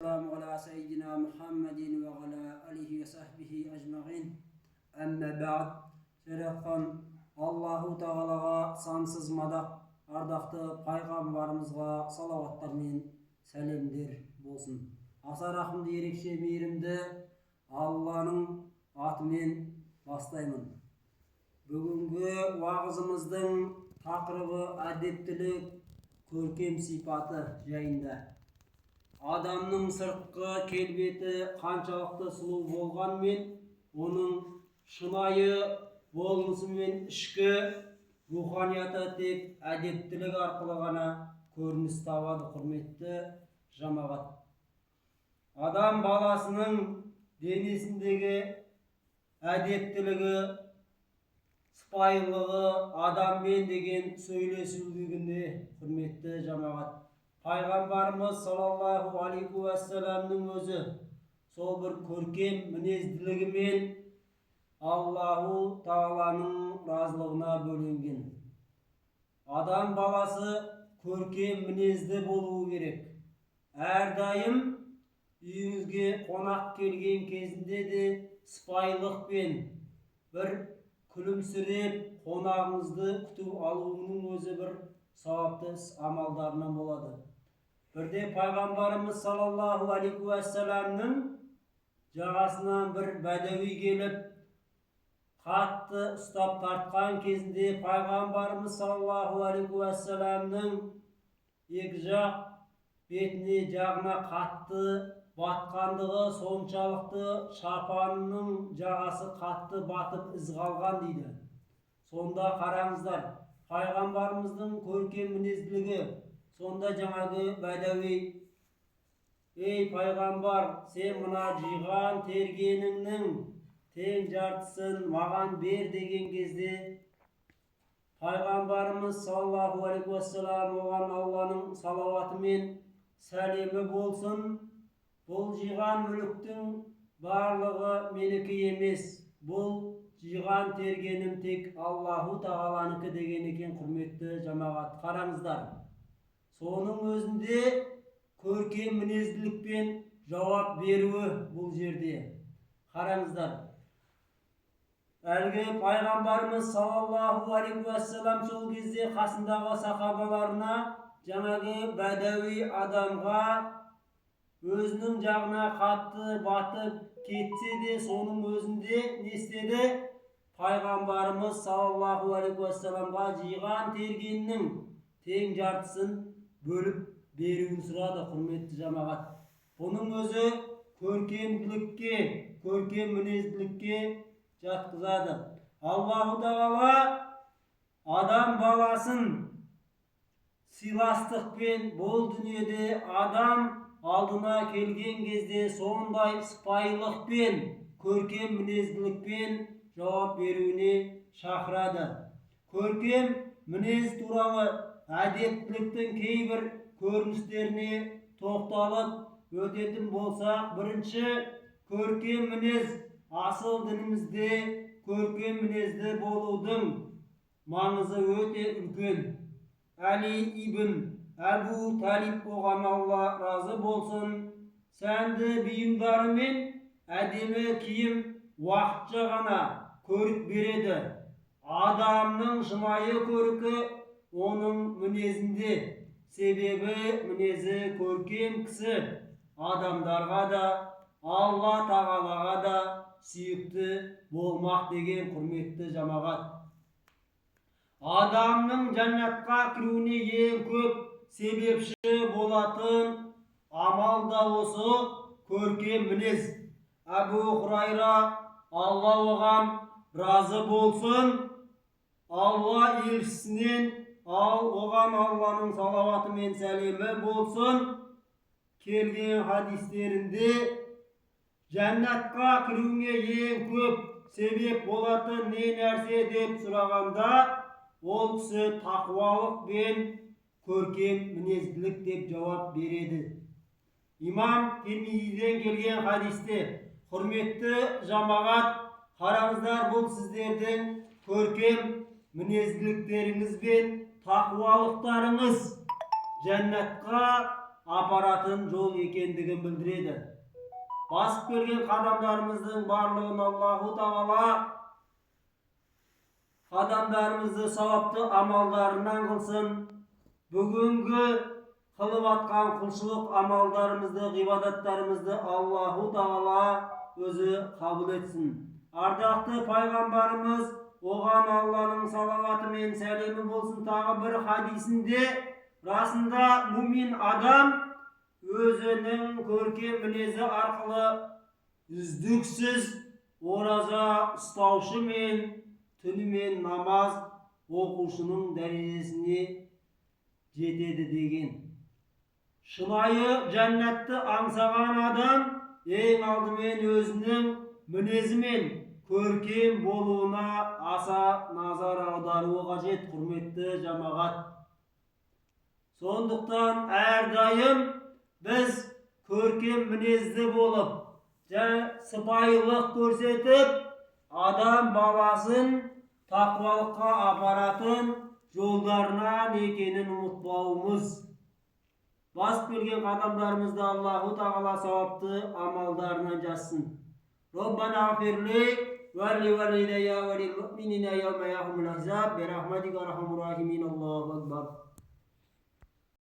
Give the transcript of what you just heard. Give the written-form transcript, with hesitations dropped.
على سيدنا محمد وعلى آله وصحبه أجمعين. أما بعد. Жаратқан Аллаху Тағалаға сансыз мадақ, ардақты пайғамбарымызға салауаттар мен сәлемдер болсын. Аса рахымды, ерекше мейірімді Алланың атымен бастаймын. Бүгінгі уағызымыздың тақырыбы әдептілік көркем сипаты жайында. Адамның сыртқы келбеті қаншалықты сұлу болғанмен, оның шынайы болмысы мен ішкі руханияты тек әдептілік арқылы ғана көрініс табады. Құрметті жамағат, адам баласының денесіндегі әдептілігі, сыпайылығы адаммен деген сөйлесулігінде. Құрметті жамағат, пайғамбарымыз саллаллаху алейхи уассаламның өзі сол бір көркем мінезділігімен Аллаху Тағаланың разылығына бөленген. Адам баласы көркем мінезді болуы керек. Әрдайым үйіңізге қонақ келген кезінде де сыпайылықпен, бір күлімсіреп қонағыңызды күтіп алуыңның өзі бір сауапты іс амалдарынан болады. Бірде пайғамбарымыз саллаллаху алейхи уассаламның жағасынан бір бәдәуи келіп, қатты ұстап тартқан кезінде, пайғамбарымыз саллаллаху алейхи уассаламның екі жақ бетіне, жағына қатты батқандығы соншалықты, шапанының жағасы қатты батып, із қалған дейді. Сонда қараңыздар, пайғамбарымыздың көркем мінезділігі. Сонда жаңағы бәдәуи: «Ей, пайғамбар, сен мына жиған тергеніңнің тең жартысын маған бер», – деген кезде, пайғамбарымыз саллаллаху алейхи уассалам, оған Алланың салауаты мен сәлемі болсын: «Бұл жиған мүліктің барлығы менікі емес, бұл жиған тергенім тек Аллаху Тағаланікі», – деген екен. Құрметті жамағат, қараңыздар, соның өзінде көркем мінезділікпен жауап беруі. Бұл жерде қараңыздар, әлгі пайғамбарымыз саллаллаху алейхи уассалам сол кезде қасындағы сахабаларына жаңағы бәдәуи адамға өзінің жағына қатты батып кетсе де, соның өзінде не істеді? Пайғамбарымыз саллаллаху алейхи уассаламға жиған тергеннің тең жартысын бөліп беруін сұрады. Құрметті жамағат, бұның өзі көркемділікке, көркем мінезділікке жатқызады. Аллаху Тағала адам баласын сыйластықпен, бұл дүниеде адам алдына келген кезде сондай сыпайылықпен, көркем мінезділікпен жауап беруіне шақырады. Көркем мінез туралы әдептіліктің кейбір көріністеріне тоқталып өтетін болсақ, бірінші, көркем мінез. Асыл дінімізде көркем мінезді болудың маңызы өте үлкен. Әли ибн Әбу Талиб, оған Алла разы болсын: «Сәнді бұйымдары мен әдемі киім уақытша ғана көрік береді. Адамның шынайы көркі оның мінезінде, себебі мінезі көркем кісі адамдарға да, Алла Тағалаға да сүйікті болмақ», – деген. Құрметті жамағат, адамның жәннатқа кіруіне ең көп себепші болатын амал да осы көркем мінез. Әбу Хурайра, Алла оған разы болсын, Алла елшісінен, ал оған Алланың салауаты мен сәлемі болсын, келген хадистерінде: «Жәннатқа кіруіңе ең көп себеп болатын не нәрсе?» – деп сұрағанда, ол кісі: «Тақуалық пен көркем мінезділік», – деп жауап береді. Имам Тирмизиден келген хадисте. Құрметті жамағат, қараңыздар, бұл сіздердің көркем мінезділіктеріңіз бен тақуалықтарыңыз жәннатқа апаратын жол екендігін білдіреді. Басып келген қадамдарымыздың барлығын Аллаху Тағала қадамдарымызды сауапты амалдарынан қылсын. Бүгінгі қылып атқан құлшылық амалдарымызды, ғибадаттарымызды Аллаху Тағала өзі қабыл етсін. Ардақты пайғамбарымыз, оған Алланың салауаты мен сәлемі болсын, тағы бір хадисінде: «Расында, мумин адам өзінің көркем мінезі арқылы үздіксіз ораза ұстаушы мен түнімен намаз оқушының дәрежесіне жетеді», – деген. Шынайы жәннатты аңсаған адам ең алдымен өзінің мінезімен көркем болуына аса назар аударуы қажет, құрметті жамағат. Сондықтан әрдайым біз көркем мінезді болып және сыпайылық көрсетіп, адам баласын тақуалыққа апаратын жолдарынан екенін ұмытпауымыз. Басып келген қадамдарымызды Аллаху Тағала сауапты амалдарынан жазсын. ربنا اغفر لي ولوالدي وللمؤمنين يوم يقوم الحساب برحمتك ارحم الراحمين. الله اكبر.